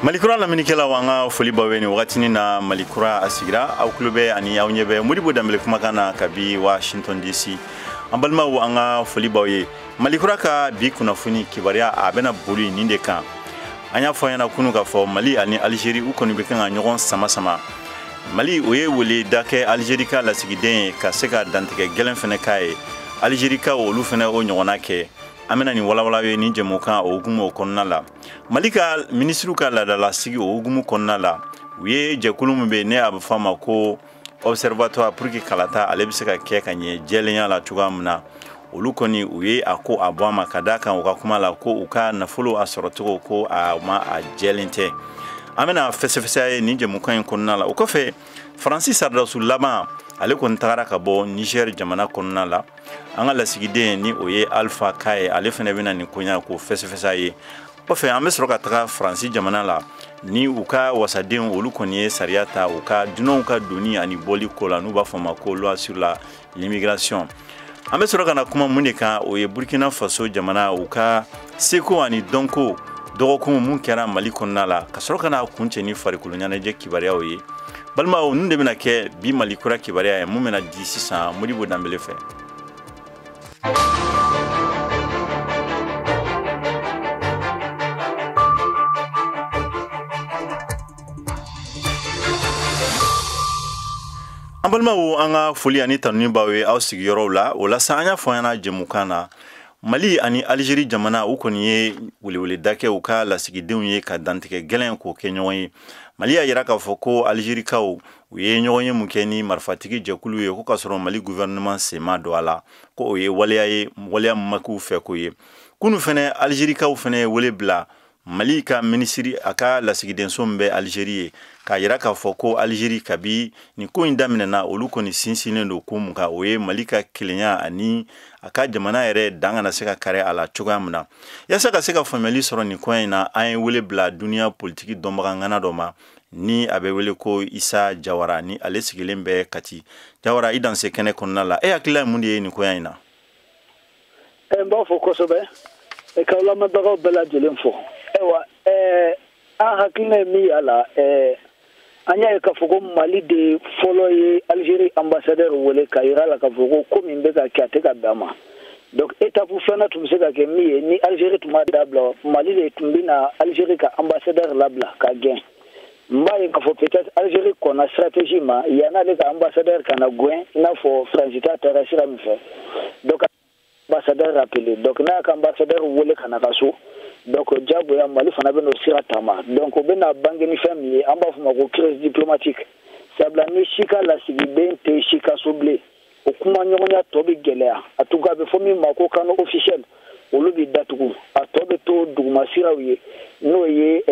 Malikura laminikɛlaw, an ka foli b'aw ye nin wagatinin na. Malikura a sigira, aw tulo bɛ ani aw ɲɛ bɛ Modibo Danbele kumakan na kabi Washington DC. An balimaw, an ka foli b'aw ye. Malikura ka bi kunnafoni kibaruya, a bɛna boli nin de kan. An y'a fɔ ɲɛna kunu k'a fɔ Mali ani Algérie, u kɔni bɛ kan ka ɲɔgɔn sama sama. Mali, o ye wele da kɛ Algérie ka lasigiden ye ka se ka dantigɛ gɛlɛn fɛnɛ k'a ye. Algérie ka olu fɛnɛ o ɲɔgɔnna kɛ. An bɛna nin walawala ye nin jɛmukan o hukumu o kɔnɔna la. Mali ka minisiriw ka laadalasigi o hukumu kɔnɔna la, u ye jɛkulu min bɛ yen ne a bɛ fɔ a ma ko observatoire pour que kalata ale bɛ se ka kɛ ka ɲɛ jɛlenya la cogoya min na, olu kɔni u ye a ko a bɔ a ma, ka d'a kan u ka kuma la ko u ka nafolo a sɔrɔcogo ko a ma a jɛlen tɛ. An bɛna fɛsɛfɛsɛya ye nin jɛmukan in kɔnɔna la. O kɔfɛ, Faransi sɔrɔdasi laban, ale kɔni tagara ka bɔ Niger jamana kɔnɔna la. An ka lasigiden ni o ye Alpha Ka ye, ale fana bɛna nin koɲa k'o fɛsɛfɛsɛ ye. Kɔfɛ, an bɛ sɔrɔ ka taga Faransi jamana la ni u ka wasadenw, olu kɔni ye sariya ta u ka dunanw ka donni ani bɔli ko la, n'u b'a fɔ ma ko loi sur la l'immigration. An bɛ sɔrɔ ka na kuma mun de kan? O ye Burkina Faso jamana, u ka seko ani dɔnko dɔgɔkun mun kɛra Mali kɔnɔna la, ka sɔrɔ ka na kuncɛ ni farikolo ɲɛnajɛ kibaruyaw ye. Balimaw, ninnu de bɛna kɛ bi Mali kura kibaruya ye mun bɛna di sisan Modibo Danbele fɛ. An balimaw, an ka foli ani tanuni b'aw ye aw sigiyɔrɔw la. O la sa, an y'a fɔ an ɲɛna jɛmukan na, Mali ani Algérie jamana, u kɔni ye weleweleda kɛ u ka lasigidenw ye ka dantigɛ gɛlɛn k'o kɛ ɲɔgɔn ye. Mali y'a yira k'a fɔ ko Algérikaw, u ye ɲɔgɔn ye mun kɛ ni marifatigi jɛkulu ye, ko k'a sɔrɔ Mali gouvernement sen ma don a la, ko o ye waleya ye, waleya min ma k'u fɛ ko ye. Kunu fɛnɛ, Algérikaw fɛnɛ ye wele bila Mali ka minisiri, a ka lasigidenso min bɛ Algérie ye, k'a yira k'a fɔ ko Algérie, kabi nin ko in daminɛna, olu kɔni sinsinnen don ko mun kan? O ye Mali ka kelenya ani a ka jamana yɛrɛ dan kana se ka kari a la cogoya min na. Yaasa ka se ka faamuyali sɔrɔ nin koɲɛ in na, an ye wele bila duniya politiki dɔnbaga ŋana dɔ ma ni a bɛ wele ko Isa Jawara, ni ale sigilen bɛ Kati. Jawara, i danse kɛnɛ kɔnɔna la. E hakilila ye mun de ye nin koɲɛ in na? N b'a fɔ kosɛbɛ k'aw lamɛnbagaw bɛɛ lajɛlen fo. Ayiwa, an hakilina ye min y'a la, an y'a ye k'a fɔ ko Mali de fɔlɔ ye Algérie ambassadeur wele k'a yira la k'a fɔ ko ko min bɛ ka kɛ, a tɛ ka bɛn a ma. Donc étape filanan tun bɛ se ka kɛ min ye, ni Algérie tun b'a dabila, Mali de tun bɛ na Algérie ka ambassadeur labila ka gɛn. N b'a ye k'a fɔ peut-être Algérie kɔnna stratégie ma yann'ale ka ambassadeur ka na gɛn, i n'a fɔ Faransi ta taara sira min fɛ. Donc ambassadeur rappelé, donc n'a y'a ka ambassadeur wele ka na ka so, donc diyagoya Mali fana bɛ n'o sira taama. Donc o bɛna bange ni fɛn min ye, an b'a fɔ o ma ko crise diplomatique, sabula ni si ka lasigiden tɛ si ka so bilen, o kuma ɲɔgɔnya tɔ bɛ gɛlɛya. A tun a bɛ fɔ min ma ko canaux officiel, olu bɛ datugu, a tɔ bɛ to duguma siraw ye, n'o ye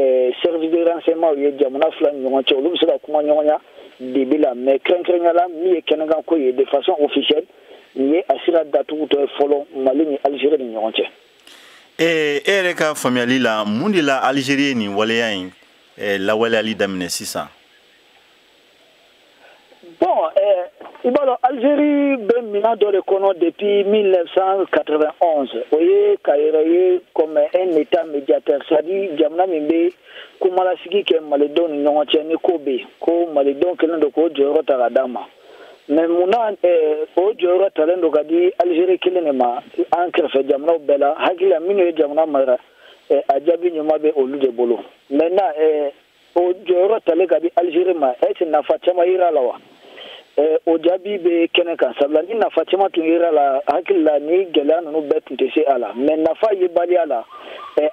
service de renseignement ye jamana fila ni ɲɔgɔn cɛ, olu bɛ se ka kuma ɲɔgɔnya dibi la. Mais kɛrɛnkɛrɛnnenya la, min ye kɛnɛkanko ye de façon officielle, nin ye a sira datugutɔ ye fɔlɔ Mali ni Algérie ni ɲɔgɔn cɛ. E yɛrɛ ka faamuyali la, mun de la Algérie ye nin waleya in lawaleyali daminɛ sisan? Bon, i b'a dɔn, Algérie bɛ minɛn dɔ de kɔnɔ depuis 1991, o ye ka yɛrɛ ye comme un état médiateur, c'est à dire jamana min bɛ kumalasigi kɛ malidenw ni ɲɔgɔn cɛ ni ko bɛ yen, ko malidenw kɛlen don k'o jɔyɔrɔ ta ka d'a ma. Mais munna o jɔyɔrɔ talen don ka di Algérie kelen de ma an kɛrɛfɛ jamanaw bɛɛ la? Hakili la, minnu ye jamana mara, a jaabi ɲuman bɛ olu de bolo. Maintenant, o jɔyɔrɔ talen ka di Algérie ma, est ce nafa caman yira la wa? O jaabi bɛ kɛnɛ kan, sabula ni nafa caman tun yira la, hakili la ni gɛlɛya ninnu bɛɛ tun tɛ se a la. Mais nafa yebaliya la,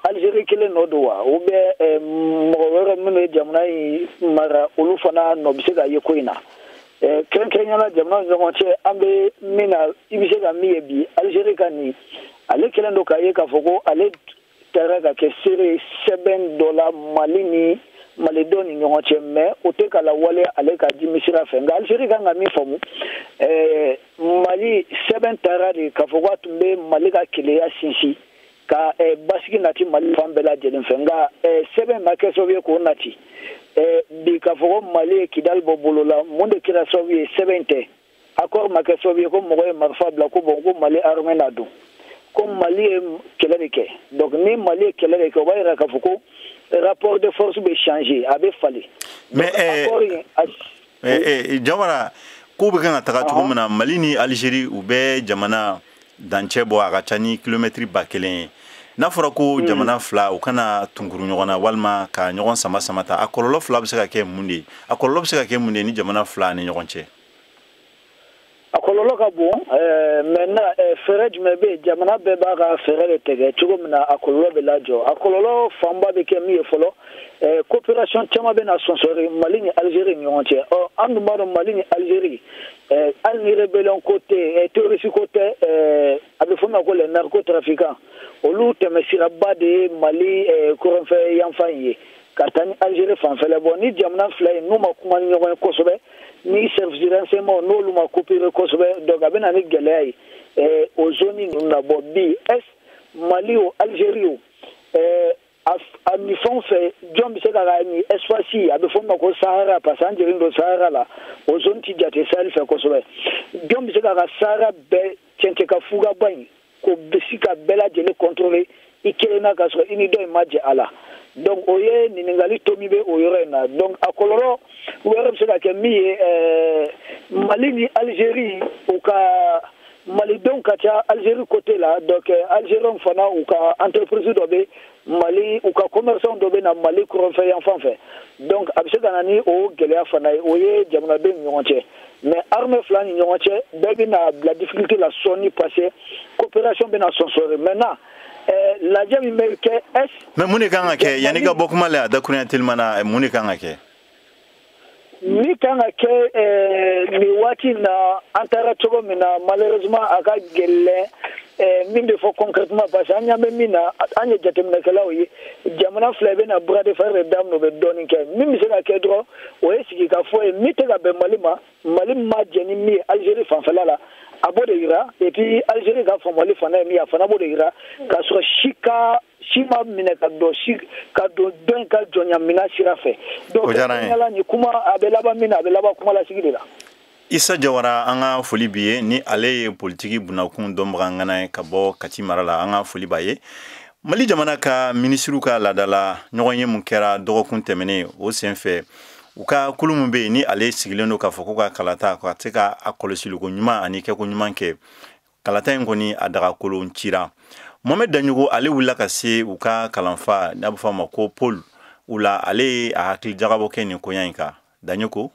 Algérie kelen nɔ don wa, ou bien mɔgɔ wɛrɛ minnu ye jamana in mara, olu fana nɔ bɛ se ka ye ko in na? Kɛrɛnkɛrɛnnenya la, jamana ni ɲɔgɔn cɛ, an bɛ min na, i bɛ se ka min ye bi, Algérie ka nin, ale kɛlen don k'a ye k'a fɔ ko ale taara ka kɛ seere sɛbɛn dɔ la Mali ni malidenw ni ɲɔgɔn cɛ, mais o tɛ ka lawaleya ale ka dimi sira fɛ. Nka Algérie kan ka min faamu, Mali sɛbɛn taara de k'a fɔ k'a tun bɛ Mali ka keleya sinsin ka basigi nati Mali fan bɛɛ lajɛlen fɛ. Nka sɛbɛn ma kɛ sababu ye k'o nati. Bi k'a fɔ ko Mali ye Kidali bɔ bolo la, mun de kɛra sababu ye? Sɛbɛn tɛ. Accord ma kɛ sababu ye ko mɔgɔ ye marifa bila ko bon, ko Mali armée na don. Ko Mali ye kɛlɛ de kɛ. Donc ni Mali ye kɛlɛ de kɛ, o b'a yira k'a fɔ ko rapport de force bɛ changer, a bɛ falen. Mais Jawara, ko bɛ kan ka taga cogo min na, Mali ni Algérie, u bɛ jamana dancɛ bɔ, a ka ca ni kilomɛtiri 1000 ye. N'a fɔra ko jamana fila u kana tunkuru ɲɔgɔn na walima ka ɲɔgɔn sama sama ta, a kɔlɔlɔ fila bɛ se ka kɛ mun de ye? A kɔlɔlɔ bɛ se ka kɛ mun de ye ni jamana fila ni ɲɔgɔn cɛ? A kɔlɔlɔ ka bon. Maintenant, fɛɛrɛ jumɛn bɛ yen? Jamana bɛɛ b'a ka fɛɛrɛ de tigɛ cogo min na a kɔlɔlɔ bɛ lajɔ. A kɔlɔlɔ fanba bɛ kɛ min ye fɔlɔ, coopération caman bɛ na sɔnsɔri Mali ni Algérie ni ɲɔgɔn cɛ. Ɔ, an dun b'a dɔn, Mali ni Algérie, hali ni rébellion ko tɛ, terroriste ko tɛ, a bɛ fɔ min ma ko les narcotrafiquants, olu tɛmɛsiraba de ye Mali kɔrɔnfɛ yanfan in ye ka taa ni Algérie fanfɛla. Bɔn, ni jamana fila in n'u ma kuma ni ɲɔgɔn ye kosɛbɛ, ni service de renseignement n'olu ma coopérer kosɛbɛ, donc a bɛ na ni gɛlɛya ye o zone ninnu na. Bɔn, bi est Mali o, Algérie o, a ni fɛn fɛn, jɔn bɛ se ka nin espace, a bɛ fɔ min ma ko Sahara, parce que an jɛlen don Sahara la, o zone ti jate Sahel fɛ kosɛbɛ, jɔn bɛ se ka Sahara bɛɛ cɛncɛn ka fugaba in k'o bɛ se ka bɛɛ lajɛlen contrôler i kelen na, k'a sɔrɔ i ni dɔ in ma jɛ a la? Donc o ye ɲininkali to min bɛ o yɔrɔ in na. Donc a kɔlɔlɔ wɛrɛ bɛ se ka kɛ min ye, Mali ni Algérie, u ka malidenw ka ca Algérie côté la. Donc Algériens fana, u ka entreprise dɔ bɛ Mali, u ka commerçant dɔ bɛ na Mali kɔrɔnfɛ yan fan fɛ. Donc a bɛ se ka na ni o gɛlɛya fana ye. O ye jamanadenw ni ɲɔgɔn cɛ. Mais armée fila ni ɲɔgɔn cɛ, bɛɛ bɛna bila difficulté la sɔɔni, parce que coopération bɛna sɔnsɔri. Maintenant, lajɛ min bɛ kɛ est Mais mun de kan ka kɛ yanni ka bɔ kuma la, a dakurunya telima na, mun de kan ka kɛ? Min kan ka kɛ nin waati in na, an taara cogo min na, malheureusement a ka gɛlɛn min bɛ fɔ concrètement, parce que an ɲɛ bɛ min na, an ye jateminɛkɛlaw ye, jamana fila bɛna bras de fer de daminɛ, u bɛ dɔɔnin kɛ. Min bɛ se ka kɛ dɔrɔn, o ye sigikafɔ ye. Min tɛ ka bɛn Mali ma, Mali ma jɛn ni min ye Algérie fanfɛla la, a b'o de yira. Et puis Algérie ka faamuyali fana ye min ye, a fana b'o de yira, k'a sɔrɔ si ka si ma minɛ ka don si ka don dɔ in ka jɔnya minɛ sira fɛ. Donc O diyara an ye. Nin kuma a bɛ laban min na, a bɛ laban kuma lasigi de la. Isa Jawara, an ka foli b'i ye. Ni ale ye politiki bunakun dɔnbaga ŋana ye ka bɔ Kati mara la, an ka foli b'a ye. Mali jamana ka minisiriw ka laadala ɲɔgɔn ye mun kɛra dɔgɔkun tɛmɛnen, o senfɛ u ka kulu min bɛ yen, ni ale sigilen don k'a fɔ ko ka kalata ka se ka a kɔlɔsiliko ɲuman ani kɛko ɲuman kɛ, kalata in kɔni a dagakolon cira. Mohamed Daɲogo, ale wulila ka se u ka kalanfa n'a bɛ fɔ a ma ko Paul Oula, ale ye a hakili jagabɔ kɛ nin koɲa in kan. Daɲogo.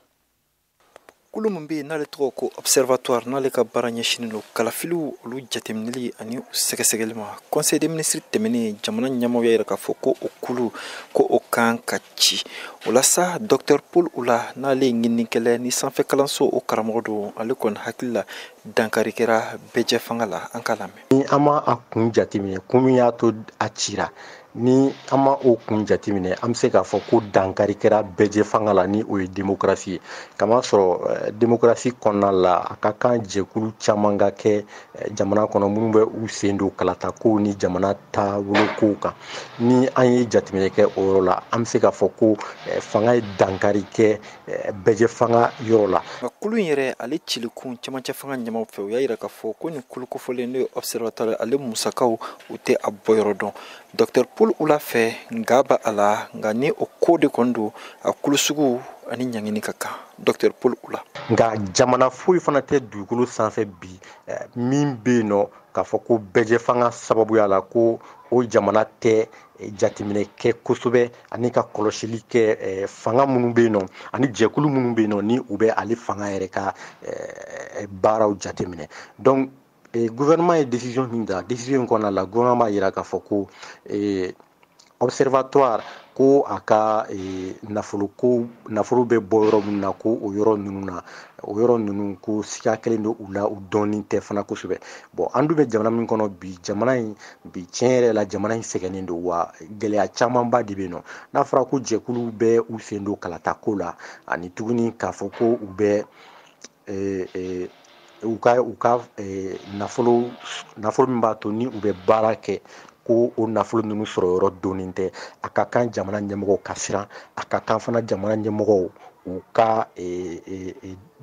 Kulu min bɛ yen n'ale tɔgɔ ko Observatoire, n'ale ka baara ɲɛsinnen don kalafiliw olu jateminɛli ani u sɛgɛsɛgɛli ma, conseil des ministres tɛmɛnen, jamana ɲɛmaaw y'a yira k'a fɔ ko o kulu ko o kan ka ci. O la sa, docteur Paul Oula, n'ale ye ɲininikɛla ni sanfɛ kalanso o karamɔgɔ don, ale kɔni hakili la dankari kɛra bɛɛjɛ fanga la. An k'a lamɛn. Ni an ma a kun jateminɛ, kun min y'a to a cira, ni an ma o kun jateminɛ, an bɛ se k'a fɔ ko dankari kɛra bɛɛjɛ fanga la, ni o ye démocratie ye. Kamasɔrɔ démocratie kɔnɔna la, a ka kan jɛkulu caman ka kɛ jamana kɔnɔ minnu bɛ u sen don kalatakow ni jamana taabolokow kan. Ni an ye jateminɛ kɛ o yɔrɔ la, an bɛ se k'a fɔ ko fanga ye dankari kɛ bɛɛjɛ fanga yɔrɔ la. Nka kulu in yɛrɛ, ale cilikun cɛmancɛ fanga ɲɛmaaw fɛ, u y'a yira k'a fɔ ko nin kulu kofɔlen, n'o ye Observatoire, ale musakaw u tɛ a bɔyɔrɔ dɔn. Docteur Paul Oula fɛ, nka ba a la, nka ni o ko de kɔni don, a kulu sugu ani ɲangini ka kan. Docteur Paul Oula. Nka jamana foyi fana tɛ dugukolo sanfɛ bi min bɛ yen nɔ k'a fɔ ko bɛɛjɛ fanga sababuya la ko o jamana tɛ jateminɛ kɛ kosɛbɛ ani ka kɔlɔsili kɛ fanga minnu bɛ yen nɔ ani jɛkulu minnu bɛ yen nɔ, ni u bɛ ale fanga yɛrɛ ka baaraw jateminɛ. Donc gouvernement ye décision min ta, décision in kɔnɔna la, gouvernement b'a yira k'a fɔ ko Observatoire, ko a ka nafolo, ko nafolo bɛ bɔ yɔrɔ min na, ko o yɔrɔ ninnu na, o yɔrɔ ninnu ko siga kelen don u la, u dɔɔnin tɛ fana kosɛbɛ. Bon, an dun bɛ jamana min kɔnɔ bi, jamana in bi, tiɲɛ yɛrɛ la, jamana in sɛgɛnnen don wa gɛlɛya camanba de bɛ yen nɔ. N'a fɔra ko jɛkulu bɛ u sen don kalatako la, ani tuguni k'a fɔ ko u bɛ u ka nafolo min b'a to ni u bɛ baara kɛ, ko o nafolo ninnu sɔrɔ yɔrɔ dɔnnen tɛ, a ka kan jamana ɲɛmɔgɔw ka siran. A ka kan fana jamana ɲɛmɔgɔw u ka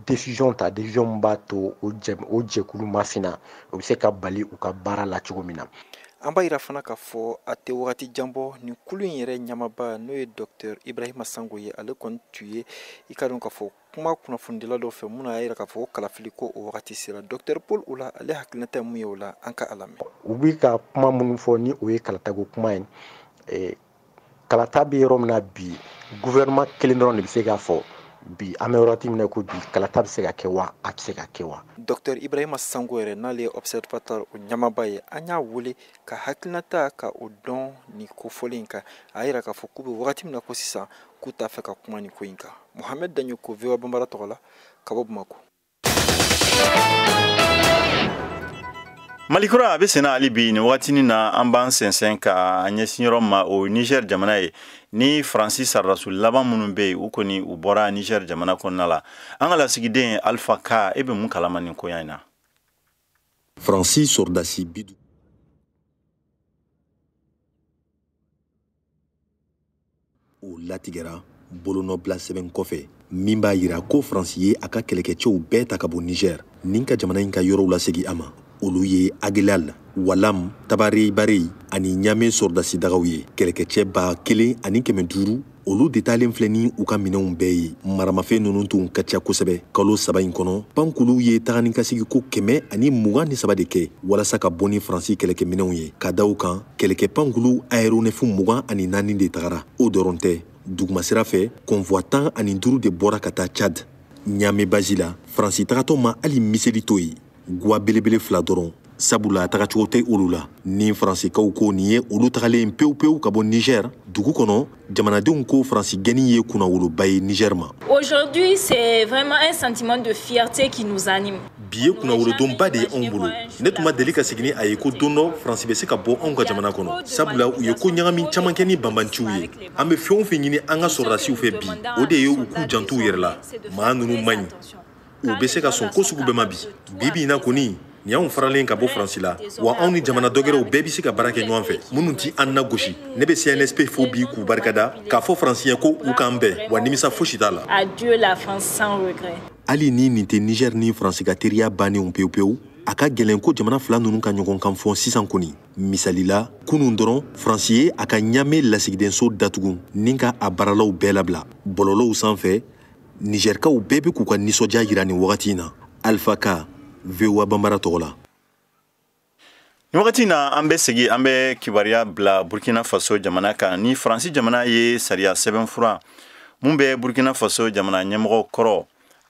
décision ta, décision min b'a to o jɛkulu masina o bɛ se ka bali u ka baara la cogo min na. An b'a yira fana k'a fɔ a tɛ wagati jan bɔ nin kulu in yɛrɛ ɲamaba n'o ye Dr Ibrahima Sango ye, ale kɔni tun ye i ka dɔn k'a fɔ kuma kunnafonidila dɔ fɛ mun y'a yira k'a fɔ ko kalafili ko o wagati sera. Dr Paul Oula ale hakilinata ye mun ye o la, an ka a lamɛn. U bɛ ka kuma minnu fɔ ni o ye kalatako kuma ye, kalata bɛ yɔrɔ min na bi, gouvernement kelen dɔrɔn de bɛ se k'a fɔ bi an bɛ wagati min na ko bi kalata bɛ se ka kɛ wa, a tɛ se ka kɛ wa. Dr Ibrahima Sango yɛrɛ n'ale ye observatoire o ɲɛmaaba ye, an y'a wele ka hakilinata ka o dɔn nin kofɔlen in kan. A yira k'a fɔ k'u bɛ wagati min na ko sisan k'u t'a fɛ ka kuma nin ko in kan. Mohamed Dagnoko, VOA Bambara tɔgɔ la ka bɔ Bamakɔ. Malikura a bɛ senna hali bi nin wagatinin na, an b'an sɛnsɛn ka ɲɛsin yɔrɔ ma, o Niger jamana ye. Ni Faransi saradasu laban minnu bɛ yen, u kɔni u bɔra Niger jamana kɔnɔna la. An ka lasigiden Alpha Ka, e bɛ mun kalama nin koɲa in na? Faransi sɔrɔdasi 50 o latigɛra bolonɔbila sɛbɛn kɔfɛ min b'a yira ko Faransi ye a ka kɛlɛkɛcɛw bɛɛ ta ka bɔ Niger ni ka jamana in ka yɔrɔw lasegin a ma. Olu ye Agilal, Walam, Tabarey-Barey ani Ɲame sɔrɔdasidagaw ye. Kɛlɛkɛcɛ 1500 olu de taalen filɛ ni u ka minɛnw bɛɛ ye. Maramafɛn ninnu tun ka ca kosɛbɛ. Kalo 3 in kɔnɔ, pankuluw ye taga ni ka segin ko 123 de kɛ walasa ka bɔ ni Faransi kɛlɛkɛminɛnw ye. Ka da o kan, kɛlɛkɛ pankulu aéronef 24 de tagara. O dɔrɔn tɛ, dugumasira fɛ convoi 15 de bɔra ka taa Tchad. Ɲame bazi la, Faransi tagatɔ ma hali miseli to yen. Gwa belebele 2 dɔrɔn, sabula tagacogo tɛ olu la. Ni Faransikaw ko nin ye olu tagalen pewu pewu ka bɔ Niger dugu kɔnɔ, jamanadenw ko Faransi gɛnni ye kunnawoloba ye Niger ma. Aujourd'hui, c'est vraiment un sentiment de fierté qui nous anime. Bi ye kunnawolodonba de ye anw bolo. Ne tun ma deli ka segin ni a ye ko don dɔ Faransi bɛ se ka bɔ anw ka jamana kɔnɔ, sabula u ye ko ɲagami caman kɛ ni banbanciw ye. An bɛ fɛn o fɛn ɲini an ka sɔrɔdasiw fɛ bi, o de ye u k'u janto u yɛrɛ la. Maa ninnu man ɲi, u bɛ se ka sɔn ko sugu bɛɛ ma bi. Bi bi in na kɔni, nin y'anw faralen ka bɔ Faransi la, wa anw ni jamana dɔgɛrɛw bɛɛ bɛ se ka baara kɛ ɲɔgɔn fɛ minnu ti an nagosi. Ne bɛ CNSP fo bi k'u barikada k'a fɔ Faransi ye ko u k'an bɛn, wa nimisa fosi t'a la. Adieu la France sans regret. Hali ni nin tɛ Niger ni Faransi ka teriya bannenw pewu pewu, a ka gɛlɛn ko jamana fila ninnu ka ɲɔgɔn kan fɔ sisan kɔni. Misali la, kunun dɔrɔn Faransi ye a ka Ɲame lasigidenso datugu ni ka a baaralaw bɛɛ labila. Bɔlɔlɔw sanfɛ, Nigerkaw bɛɛ bɛ k'u ka nisɔndiya yira nin wagati in na. Alpha Ka, VOA Bambara tɔgɔ la. Nin wagati in na, an bɛ segin, an bɛ kibaruya bila Burkina Faso jamana kan. Ni Faransi jamana ye sariya sɛbɛnfura mun bɛ Burkina Faso jamana ɲɛmɔgɔ kɔrɔ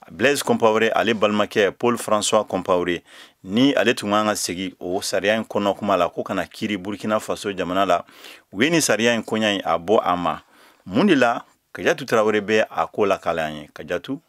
Blaise Compaoré ale balimakɛ Paul François Compaoré, ni ale tun kan ka segin o sariya in kɔnɔ kuma la ko kana kiiri Burkina Faso jamana la, u ye nin sariya in koɲa in a bɔ a ma. Mun de la Kajatu Tarawele bɛ a ko lakale an ye. Kajatu.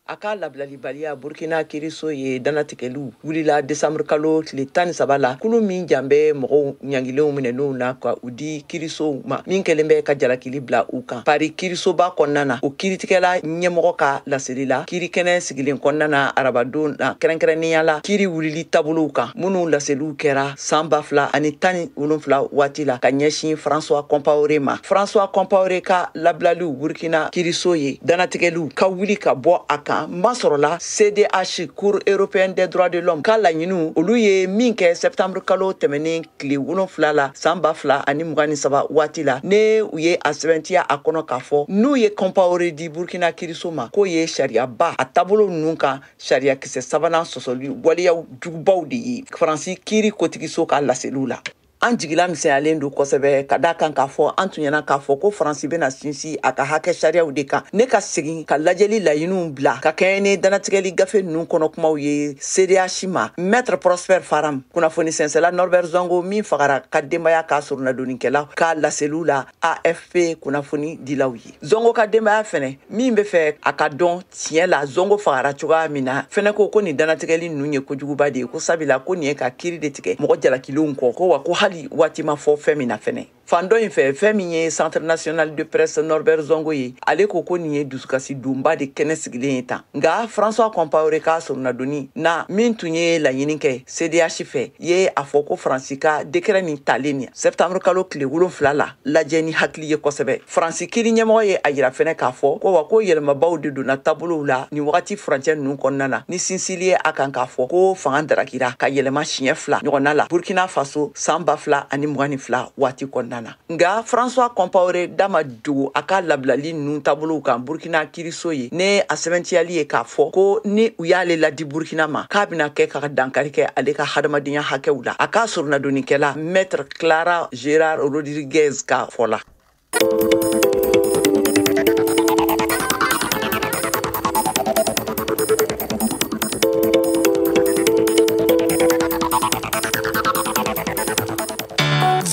A ka labilalibaliya Burkina kiiriso ye dannatigɛliw wulila desanburu kalo tile 13 la, kulu min jan bɛ mɔgɔw ɲangilenw minɛnenw na ka u di kiirisow ma min kɛlen bɛ ka jalakili bila u kan. Paris kiirisoba kɔnɔna na, o kiiritigɛla ɲɛmɔgɔ ka laseli la kiirikɛnɛ sigilen kɔnɔna na arabadon na, kɛrɛnkɛrɛnnenya la kiiri wulili taabolow kan minnu laseliw kɛra san 2017 waati la ka ɲɛsin François Compaoré ma. François Compaoré ka labilaliw Burkina kiiriso ye dannatigɛliw ka wuli ka bɔ a kan masɔrɔla CDH, Cour européenne des droits de l'homme ka laɲiniw olu ye min kɛ septembre kalo tɛmɛnen tile 7 la san 2023 waati la, ne u ye a sɛbɛntiya a kɔnɔ k'a fɔ n'u ye Compaoré di Burkina kiiriso ma k'o ye sariyaba a taabolo ninnu kan sariyakisɛ sabanan sɔsɔli waleyaw jugubaw de ye Faransi kiiri kotigiso ka laseliw la. An jigila misɛnyalen don kosɛbɛ ka da kan k'a fɔ an tun ɲɛna k'a fɔ ko Faransi bɛna sinsin a ka hakɛ sariyaw de kan. Ne ka segin ka lajɛli laɲiniw bila ka kɛɲɛ ni dannatigɛli gafe ninnu kɔnɔ kumaw ye CDH ma. Maître Prosper Faram, kunnafoni sɛnsɛla Norbert Zongo min fagara ka denbaya k'a soronadonnikɛla ka laseliw la AFP kunnafoni dilaw ye. Zongo ka denbaya fɛnɛ min bɛ fɛ a ka dɔn tiɲɛ la Zongo fagara cogoya min na fɛnɛ ko nin dannatigɛli ninnu ye kojuguba de ye, ko sabula ko nin ye ka kiiri de tigɛ mɔgɔ jalakilenw kɔ, ko wa ko hali waati ma fɔ fɛn min na fɛnɛ. Fan dɔ in fɛ, fɛn min ye Centre national de presse Norbert Zongo ye, ale ko ko nin ye dusukasi donba de kɛnɛ sigilen ye tan. Nka François Compaoré ka soronadonni na min tun ye laɲini kɛ CDH fɛ, ye a fɔ ko Faransi ka décret nin talen nin septembre kalo tile 7 la lajɛ ni hakili ye kosɛbɛ. Faransi kiri ɲɛmɔgɔ ye a yira fɛnɛ k'a fɔ ko wa ko yɛlɛmabaw de donna taabolow la nin wagati furancɛ ninnu kɔnɔna na, ni sinsili ye a kan k'a fɔ ko fanga darakira ka yɛlɛma siɲɛ 2 ɲɔgɔnna la Burkina Faso san 2022 waati kɔnɔna na. Nka François Compaoré da ma dogo a ka labilali ninnu taabolow kan Burkina kiriso ye, ne a sɛbɛntiyali ye k'a fɔ ko ni u y'ale ladi Burkina ma, k'a bɛna kɛ ka dankari kɛ ale ka hadamadenya hakɛw la. A ka soronadonnikɛla Maître Clara Gérard Rodriguez ka fɔ la.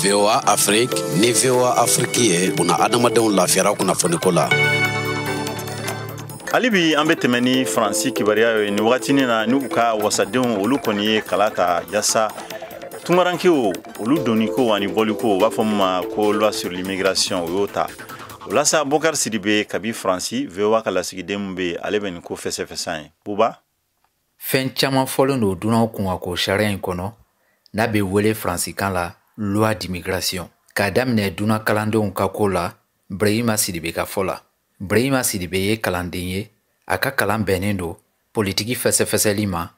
VOA Afrique ni VOA Afrique ye buna adamadenw lafiyara kunnafoniko la. Hali bi an bɛ tɛmɛ ni Faransi kibaruya ye nin wagatinin na, n'u ka wasadenw olu kɔni ye kala ta yaasa tunkarankew olu donniko ani bɔliko, u b'a fɔ min ma ko loi sur l'immigration, o y'o ta. O la sa, Bokar Sidibe kabi Faransi, VOA ka lasigiden min bɛ yen, ale bɛ nin ko fɛsɛfɛsɛ ye. Buba. Fɛn caman fɔlen don dunanw kunkanko sariya in kɔnɔ, n'a bɛ wele faransikan la loi d'immigration, k'a daminɛ dunan kalandenw ka ko la. Brahima Sidibe ka fɔ la, Brahima Sidibe ye kalanden ye, a ka kalan bɛnnen don politiki fɛsɛfɛsɛli ma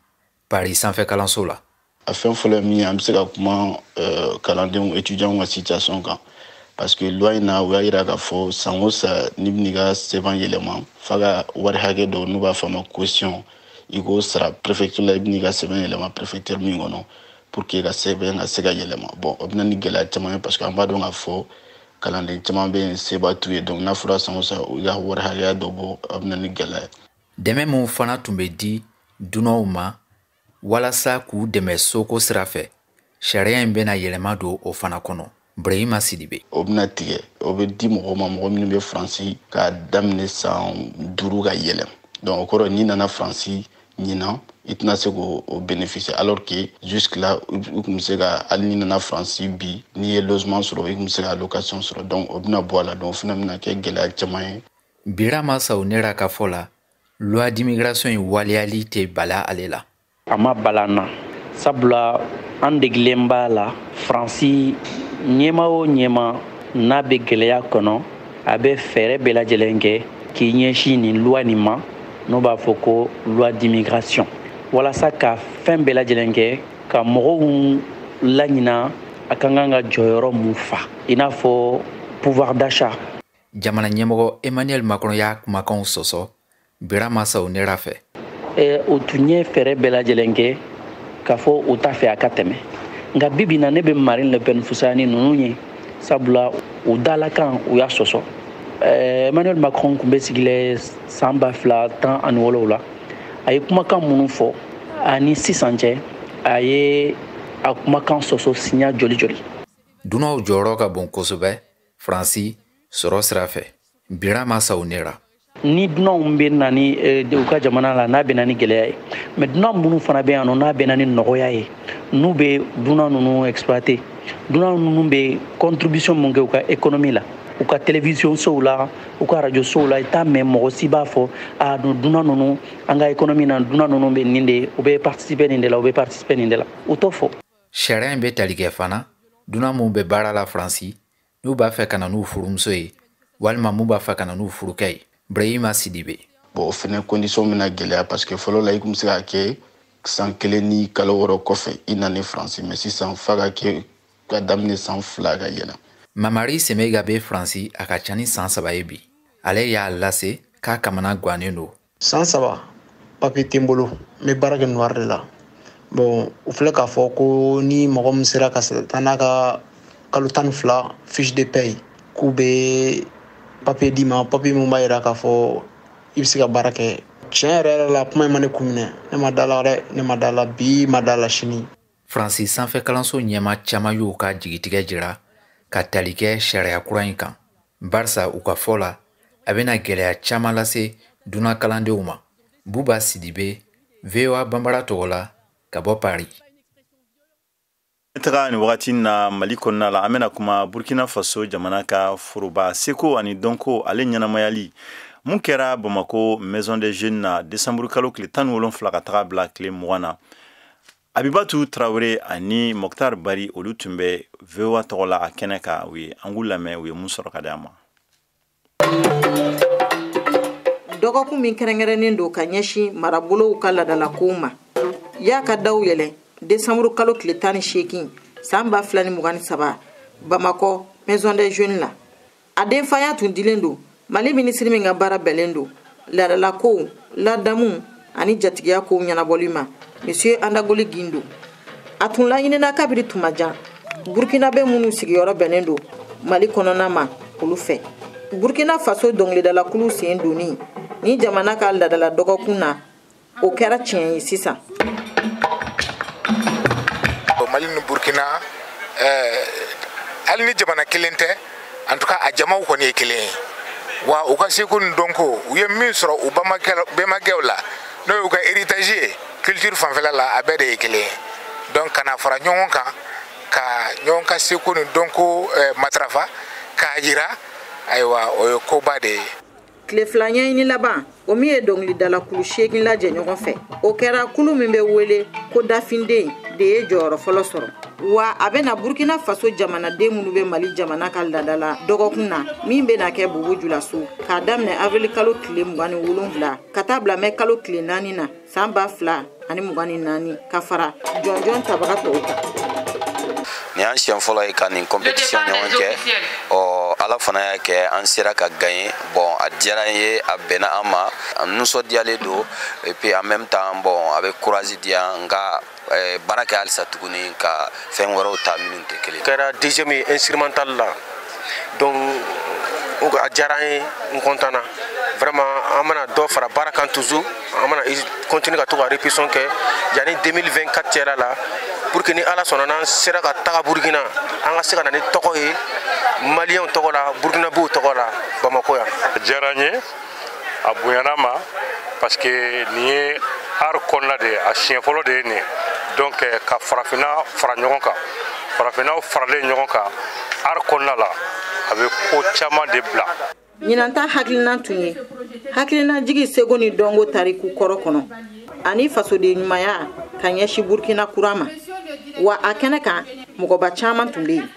Paris sanfɛ kalanso la. A fɛn fɔlɔ ye min ye, an bɛ se ka kuma kalandenw, étudiants ka situation kan, parce que loi in na, u y'a yira k'a fɔ san o san, n'i bɛn'i ka sɛbɛn yɛlɛma, f'a ka wari hakɛ dɔ, n'u b'a fɔ a ma caution, i k'o sara préfecture la. I bɛn'i ka sɛbɛn yɛlɛma préfecture min kɔnɔ pour que ka sɛbɛn ka se ka yɛlɛma. Bon, o bɛna ni gɛlɛya caman ye, parce que an b'a dɔn k'a fɔ kalanden caman bɛ yen, seba t'u ye. Donc n'a fɔra san o san u ka wari hakɛya dɔ bɔ, a bɛna ni gɛlɛya ye. Dɛmɛ min fana tun bɛ di dunanw ma walasa k'u dɛmɛ soko sira fɛ, sariya in bɛna yɛlɛma don o fana kɔnɔ. Brahima Sidibe. O bɛna tigɛ, o bɛ di mɔgɔw ma, mɔgɔ minnu bɛ Faransi k'a daminɛ san 5 ka yɛlɛn. Donc o kɔrɔ, n'i nana Faransi ɲinan, i tɛna se k'o bénéficier, alors que jusque là u tun bɛ se ka, hali n'i nana Faransi bi, n'i ye logement sɔrɔ, i tun bɛ se ka location sɔrɔ. Donc o bɛna bɔ a la, donc o fana bɛna kɛ gɛlɛya caman ye. Birama Sawnera ka fɔ la, loi d'immigration in waleyali tɛ bala ale la. A ma bala an na, sabula an degilen b'a la. Faransi ɲɛma o ɲɛma n'a bɛ gɛlɛya kɔnɔ, a bɛ fɛɛrɛ bɛɛ lajɛlen kɛ k'i ɲɛsin nin loi nin ma, n'o b'a fɔ ko loi d'immigration, walasa ka fɛn bɛɛ lajɛlen kɛ ka mɔgɔw laɲina a ka kan ka jɔyɔrɔ mun fa, i n'a fɔ pouvoir d'achat. Jamana ɲɛmɔgɔ Emmanuel Macron y'a kumakanw sɔsɔ Birama Sawnera fɛ. O tun ye fɛɛrɛ bɛɛ lajɛlen kɛ k'a fɔ o t'a fɛ a ka tɛmɛ. Nka bibi na, ne bɛ Marine Le Pen fisaya ni ninnu ye, sabula u dalakan u y'a sɔsɔ. Emmanuel Macron tun bɛ sigilen san 2017, a ye kumakan minnu fɔ ani sisan cɛ, a ye a kumakan sɔsɔ siɲɛ joli joli. Dunanw jɔyɔrɔ ka bon kosɛbɛ Faransi sɔrɔ sira fɛ. Birama Sawnera. Ni dunanw bɛ na ni u ka jamana la, n'a bɛ na ni gɛlɛya ye, mais dunan minnu fana bɛ yan nɔ, n'a bɛ na ni nɔgɔya ye, n'u bɛ dunan ninnu exploiter, dunan ninnu bɛ contribution mun kɛ u ka économie la, u ka télévision sow la, u ka radio sow la, i t'a mɛn mɔgɔ si b'a fɔ a dunan ninnu an ka économie na, dunan ninnu bɛ nin de, u bɛ participer nin de la, u bɛ participer nin de la, u t'o fɔ. Sariya in bɛ tali kɛ fana dunan minnu bɛ baara la Faransi, n'u b'a fɛ ka na n'u furumuso ye walima mun b'a fɛ ka na n'u furukɛ ye. Brahima Sidibe. Bon, o fɛnɛ condition bɛna gɛlɛya, parce que fɔlɔ la, i tun bɛ se k'a kɛ san 1 ni kalo 6 kɔfɛ i nana Faransi, mais sisan f'a ka kɛ ka daminɛ san 2 ka yɛlɛn. Mamari Semega bɛ Faransi a ka ca ni san 3 ye bi. Ale y'a lase k'a kamana gannen don. San 3 papier tɛ n bolo, n bɛ baara kɛ noir de la. Bon, u filɛ k'a fɔ ko ni mɔgɔ min sera ka taa n'a ka kalo 12 fiche de paie, k'u bɛ papier d'i ma, papier min b'a jira k'a fɔ i bɛ se ka baara kɛ. Tiɲɛ yɛrɛ yɛrɛ la, kuma in ma ne kun minɛ, ne ma da la dɛ, ne ma da la bi, ma da la sini. Faransi sanfɛ kalanso ɲɛmaa caman y'u ka jigitigɛ jira ka tali kɛ sariya kura in kan, barisa u ka fɔ la, a bɛna gɛlɛya caman lase dunan kalandenw ma. Buba Sidibe, VOA Banbara tɔgɔ la ka bɔ Paris. Taga ni wagati na Mali kɔnɔna la, an bɛna kuma Burkina Faso jamana ka foroba seko ani dɔnko ale ɲɛnamayali mun kɛra Bamako Maison des Jeunes na décembre kalo tile 17 ka taga bila tile 20 na. Abibatu Traoré ani Mokhtar Bari, olu tun bɛ VOA tɔgɔ la a kɛnɛ kan. U ye an k'u lamɛn, u ye mun sɔrɔ ka di an ma. Dɔgɔkun min kɛrɛnkɛrɛnnen don ka ɲɛsin marabolow ka laadalakow ma, y'a ka daw yɛlɛ décembre kalo tile 18 san 2023 Bamakɔ Maison des Jeunes la. A denfaya tun dilen don Mali minisiri min ka baara bɛnnen don laadalakow, ladamu ani jatigiya kow ɲɛnabɔli ma, Monsieur Andagoli Guindo. A tun laɲinina kabiri tuma jan Burkinabɛ minnu sigiyɔrɔ bɛnnen don Mali kɔnɔna ma olu fɛ. Burkina Faso dɔnkilidalakulu sen donni ni jamana ka laadala dɔgɔkun na, o kɛra tiɲɛ ye sisan. Mali ni Burkina, hali ni jamana kelen tɛ, en tout cas a jamaw kɔni ye kelen ye. Wa u ka seko ni dɔnko, u ye min sɔrɔ u bɛnbakɛw la, n'o y'u ka héritage ye culture fanfɛla la, a bɛɛ de ye kelen ye. Donc ka na fara ɲɔgɔn kan ka ɲɔgɔn ka seko ni dɔnko matarafa k'a jira, ayiwa, o ye koba de ye. Tile fila ɲɛɲini laban, o min ye dɔnkilidalakulu 8 lajɛ ɲɔgɔn fɛ, o kɛra kulu min bɛ wele ko Dafinden de ye jɔyɔrɔ fɔlɔ sɔrɔ. Wa a bɛna Burkina Faso jamanaden minnu bɛ Mali jamana ka laadala dɔgɔkun na min bɛna kɛ Bobo Julaso k'a daminɛ avril kalo tile 27 ka taa bila mɛ kalo tile 4 na san 2024, ka fara jɔnjɔn tabaga tɔw kan. Nin y'an siɲɛ fɔlɔ ye ka nin compétition ɲɔgɔn kɛ. Ɔ, Ala fana y'a kɛ an sera ka gagner. Bon, a diyara n ye, a bɛnna an ma, an nisɔndiyalen don. Et puis en même temps, bon, a bɛ courage di yan n ka baara kɛ halisa tuguni ka fɛn wɛrɛw ta minnu tɛ kelen. Kɛra deuxième ye instrumental la, donc a diyara n ye, n content na vraiment. An bɛna dɔ fara baara kan toujours, an bɛna continuer ka to ka répétition kɛ yanni 2024 cɛla la, pour que ni Ala sɔnna, n'an sera ka taga Burkina, an ka se ka na ni tɔgɔ ye Maliyɛnw tɔgɔ la, Burkinabɛw tɔgɔ la, Bamako yan. A diyara n ye, a bonyana ma, parce que nin ye art kɔnɔna de ye, a siɲɛ fɔlɔ de ye nin ye. Donc ka farafinna fara ɲɔgɔn kan, farafinnaw faralen ɲɔgɔn kan art kɔnɔna la, a bɛ ko caman de bila. Ɲinan ta hakilina tun ye hakilina jigi seko ni dɔnko tariku kɔrɔ kɔnɔ ani fasoden ɲumanya ka ɲɛsin Burkina kura ma. Wa a kɛnɛ kan, mɔgɔba caman tun bɛ yen,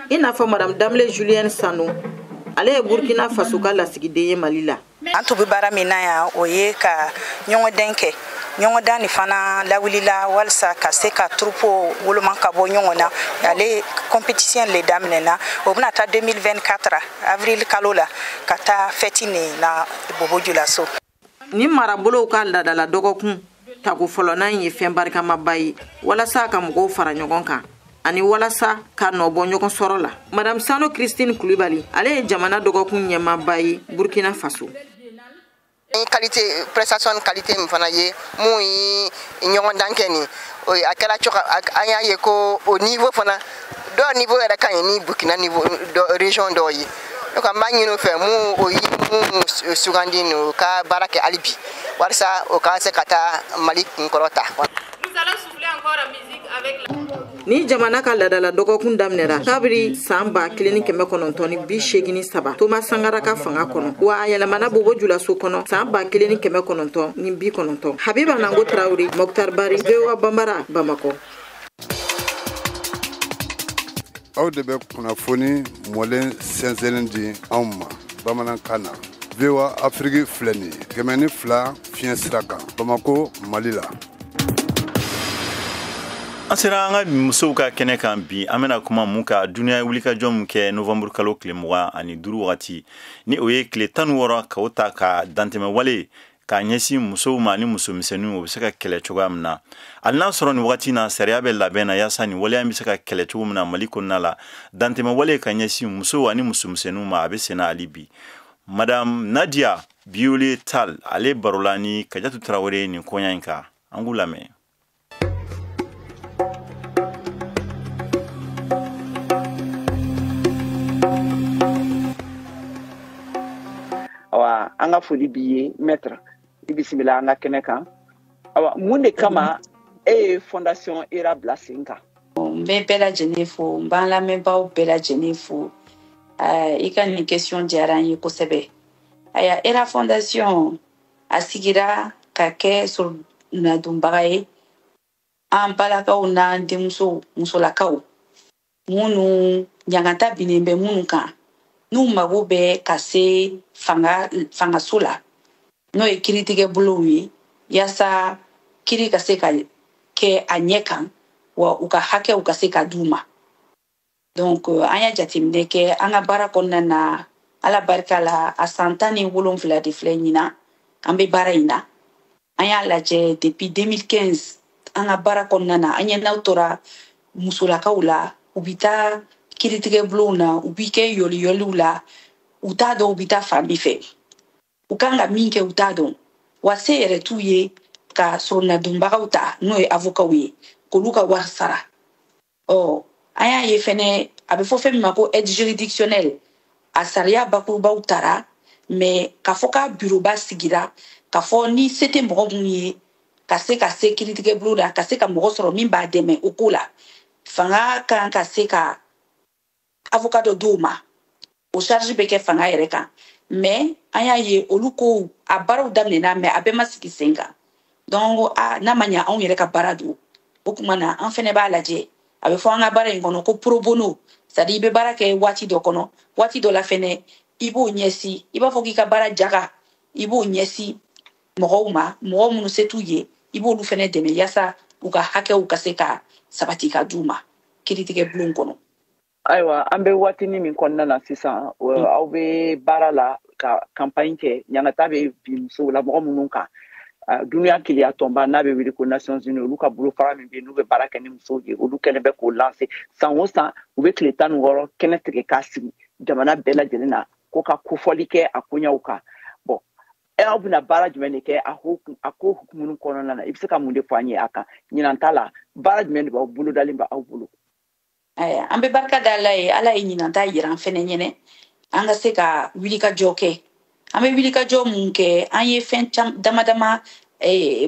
i n'a fɔ Madame Danbele Julienne Sanu, ale ye Burkina Faso ka lasigiden ye Mali la. An tun bɛ baara min na yan, o ye ka ɲɔgɔndan kɛ. Ɲɔgɔndan nin fana lawulila walasa ka se ka troupe woloma ka bɔ ɲɔgɔn na. Ale compétition le daminɛna, o bɛna taa 2024 avril kalo la ka taa fête nin na Bobo Julaso. Ni marabolow ka laadala dɔgɔkun tako fɔlɔnan in ye fɛn barikamaba ye walasa ka mɔgɔw fara ɲɔgɔn kan ani walasa ka nɔbɔ ɲɔgɔn sɔrɔ la. Madame Sano Christine Kulibali, ale ye jamana dɔgɔkun ɲɛmaaba ye Burkina Faso. Qualité prestation qualité min fana ye mun ye ɲɔgɔndan kɛ nin, a kɛra cogo an y'a ye ko o niveau fana dɔw niveau yɛrɛ ka ɲi ni Burkina niveau dɔ région dɔw ye. Donc an b'a ɲini u fɛ mun o ye mun sugandi nin, u ka baara kɛ hali bi walasa o ka se ka taa Mali kunkɔrɔ ta. Ni jamana ka laadala dɔgɔkun daminɛra kabiri san 1983 Thomas Sankara ka fanga kɔnɔ, wa a yɛlɛmana Bobo Julaso kɔnɔ san 1990. Habiba Nango Traoré, Mokhtar Bari, VOA Bambara, Bamakɔ. Aw de bɛ kunnafoni mɔlen sɛnsɛnnen di anw ma bamanankan na. VOA Afrique filɛ nin ye 102 fiɲɛ sira kan, Bamako, Mali la. An sera an ka musow ka kɛnɛ kan bi. An bɛna kuma mun kan? Duniya wulikajɔ min kɛ novembre kalo tile 25 wagati, ni o ye tile 16, k'o ta ka dantɛmɛ wale k'a ɲɛsin musow ma ni musomisɛnninw, o bɛ se ka kɛlɛ cogoya min na. Hali n'a sɔrɔ nin wagati na sariya bɛ labɛn na yaasa nin waleya in bɛ se ka kɛlɛ cogo min na Mali kɔnɔna la, dantɛmɛ wale ka ɲɛsin musow ani musomisɛnninw ma, a bɛ senna hali bi. Madame Nadia Biole Tal, ale barola ni Kajatu Tarawele nin koɲa in kan. An k'u lamɛn. Awa, an ka foli b'i ye, maître, i bisimila an ka kɛnɛ kan. Awa, mun de kama e ye Fondation ERA bila sen kan? N bɛ bɛɛ lajɛlen fo, n b'an lamɛnbaaw bɛɛ lajɛlen fo. I ka nin question diyara n ye kosɛbɛ. Aya, Era Fondation a sigira ka kɛ soronadonbaga ye an balakaw n'an denmusow, musolakaw minnu ɲangata binnen bɛ minnu kan, n'u mago bɛ ka se fangaso la, n'o ye kiiritigɛ bolow ye, yaasa kiiri ka se ka kɛ a ɲɛ kan, wa u ka hakɛw ka se ka d'u ma. Donc an y'a jateminɛ kɛ an ka baara kɔnɔna na, Ala barika la, a san 17 de filɛ ɲinan an bɛ baara in na. An y'a lajɛ depuis 2015 an ka baara kɔnɔna na, an ɲɛ tora musolakaw la, u bɛ taa kiiritigɛ bulonw na, u bɛ kɛ yɔliyɔliw la, u t'a dɔn u bɛ taa fan min fɛ, u kan ka min kɛ u t'a dɔn, wa se yɛrɛ t'u ye ka soronadonbagaw ta, n'o ye avocats ye, k'olu ka wari sara. Ɔ, an y'a ye fɛnɛ, a bɛ fɔ fɛn min ma ko aide juridictionnelle, a sariya bakurubaw tara, mais k'a fɔ k'a bureauba sigira, k'a fɔ ni se tɛ mɔgɔ mun ye ka se kiiritigɛ bulon la, ka se ka mɔgɔ sɔrɔ min b'a dɛmɛ o ko la, fanga kan ka se ka avocat dɔ d'o ma, o charge bɛ kɛ fanga yɛrɛ kan. Mais an y'a ye olu ko a baaraw daminɛna, mais a bɛɛ ma sigi sen kan. Donc a n'a ma ɲɛ anw yɛrɛ ka baara don, o tuma na an fɛnɛ b'a lajɛ. A bɛ fɔ an ka baara in kɔnɔ ko pro bono, c'est à dire i bɛ baara kɛ waati dɔ kɔnɔ, waati dɔ la fɛnɛ i b'o ɲɛsin, i b'a fɔ k'i ka baara jaga, i b'o ɲɛsin mɔgɔw ma, mɔgɔ minnu se t'u ye, i b'olu fɛnɛ dɛmɛ yaasa u ka hakɛw ka se ka sabati ka d'u ma kiiritigɛ bulon kɔnɔ. Ayiwa, an bɛ waatinin min kɔnɔna na sisan, aw bɛ baara la ka campagne kɛ, ɲangata bɛ bin musow la mɔgɔ minnu kan, dunuya keleya tɔnba n'a bɛ wele ko Nations Unies, olu ka bolofara min bɛ yen n'u bɛ baara kɛ ni musow ye, olu kɛlen bɛ k'o lancer san o san. U bɛ tile 16 kɛnɛ tigɛ k'a sigi jamana bɛɛ lajɛlen na ko ka kofɔli kɛ a koɲɛw kan. Bon, aw bɛna baara jumɛn de kɛ a ko hukumu kɔnɔna na? I bɛ se ka mun de fɔ an ye a kan ɲinan ta la? Baara jumɛn de b'aw bolo dalen bɛ aw bolo? An bɛ barika da Ala ye, Ala ye ɲinan ta yira an fɛnɛ ɲɛnɛ, an ka se ka wulikajɔ kɛ. An bɛ wulikajɔ mun kɛ, an ye fɛn dama dama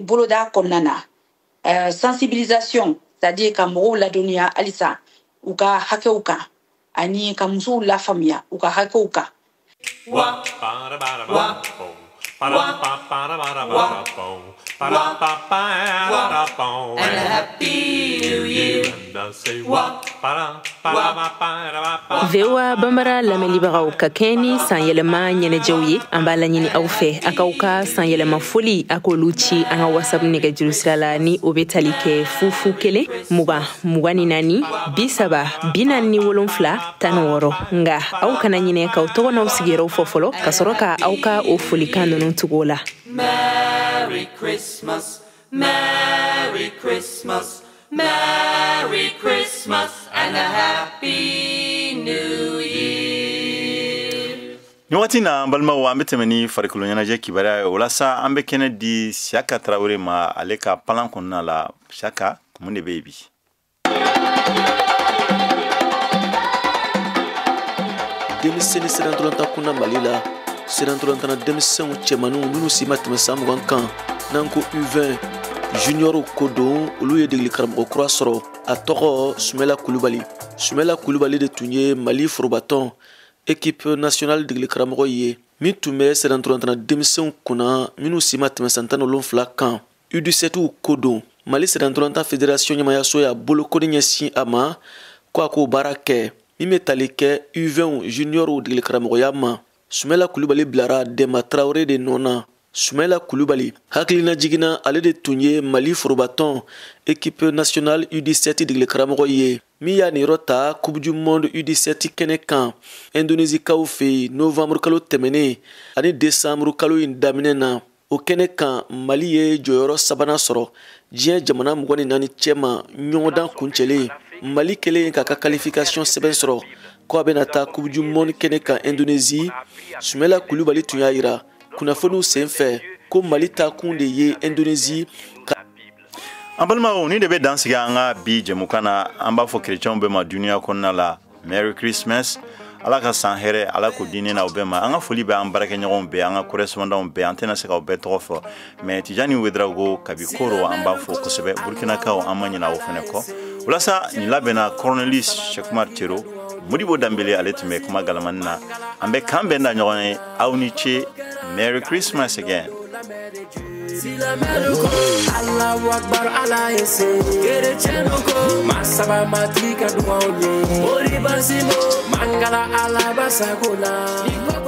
boloda kɔnɔna na. Sensibilisation, c'est à dire ka mɔgɔw ladɔnniya halisa u ka hakɛw kan, ani ka musow lafaamuya u ka hakɛw kan. Wa wa And a happy new year. VOA Bambara lamɛnnibagaw, ka kɛɲɛ ni sanyɛlɛma ɲɛnajɛw ye, an b'a laɲini aw fɛ a k'aw ka sanyɛlɛma foli a k'olu ci an ka WhatsApp nɛgɛjuru sira la, ni o bɛ tali kɛ 0 0 1 20 24 30 47. Nka aw kana ɲinɛ k'aw tɔgɔ n'aw sigiyɔrɔw fɔ fɔlɔ, ka sɔrɔ ka aw ka o folikan ninnu tugu o la. Merry Christmas, Merry Christmas, Merry Christmas and a Happy New Year. Ni waati na, an balimaw, an bɛ tɛmɛ ni farikolo ɲɛnajɛ kibaruya ye. O la sa, an bɛ kɛnɛ di Siyaka Tarawele ma, ale ka palan kɔnɔna la. Siyaka, mun de bɛ yen bi? Denmisɛnnin sirantolatan kunna Mali la, sirantolatan denmisɛnw cɛmaninw minnu si ma tɛmɛ san 20 kan, n'an ko U20 junior ko don, olu ye degeli karamɔgɔ kura sɔrɔ, a tɔgɔ Sumela Kulubali. Sumela Kulubali de tun ye Mali forobatɔn équipe nationale degeli karamɔgɔ ye, min tun bɛ sirantolatan denmisɛnw kunna minnu si ma tɛmɛ san 17 kan. U17 ko don, Mali sirantolatan fédération ɲɛmayaso y'a bolokɔni ɲɛsin a ma ko a k'o baara kɛ min bɛ tali kɛ U20 junior degeli karamɔgɔya ma. Sumela Kulubali bilara Dɛnba Tarawele de nɔ na. Sumela Kulubali hakilina jiginna, ale de tun ye Mali forobatɔn équipe nationale U17 degeli karamɔgɔ ye, min y'a niyɔrɔ ta Coupe du monde U17 kɛnɛ kan Indonésikaw fɛ yen novembre kalo tɛmɛnen ani décembre kalo in daminɛ na. O kɛnɛ kan, Mali ye jɔyɔrɔ sabanan sɔrɔ diɲɛ jamana 24 cɛma ɲɔgɔndan kuncɛlen. Mali kɛlen k'a ka qualification sɛbɛn sɔrɔ ko a bɛna taa Coupe du monde kɛnɛ kan Indonésie, Sumela Kulubali tun y'a yira kunnafoniw senfɛ ko Mali taakun de ye Indonésie. An balimaw, ni de bɛ dan sigi an ka bi jɛmukan na. An b'a fɔ kerecɛnw bɛɛ ma dunuya kɔnɔna la, Merry Christmas. Ala ka san hɛrɛ, Ala k'o di ne n'aw bɛɛ ma. An ka foli bɛ an baarakɛɲɔgɔnw bɛɛ, an ka correspondants bɛɛ, an tɛna se k'aw bɛɛ tɔgɔ fɔ, mais Tijani Wedrago kabi Koro, an b'a fɔ kosɛbɛ. Burkinakaw, an ma ɲinɛ aw fɛnɛ kɔ. Walasa nin labɛnna Cornelis Chekumar Tero, Modibo Danbele ale tun bɛ kuma galamani na. An bɛ kan bɛn da ɲɔgɔn ye. Aw ni ce. Merry Christmas again. Silamɛlu ko Allahu Akbar, Ala ye se. Kerecɛnnu ko masaba matigi ka dugaw ye. Mori basimo mangala Ala basago la.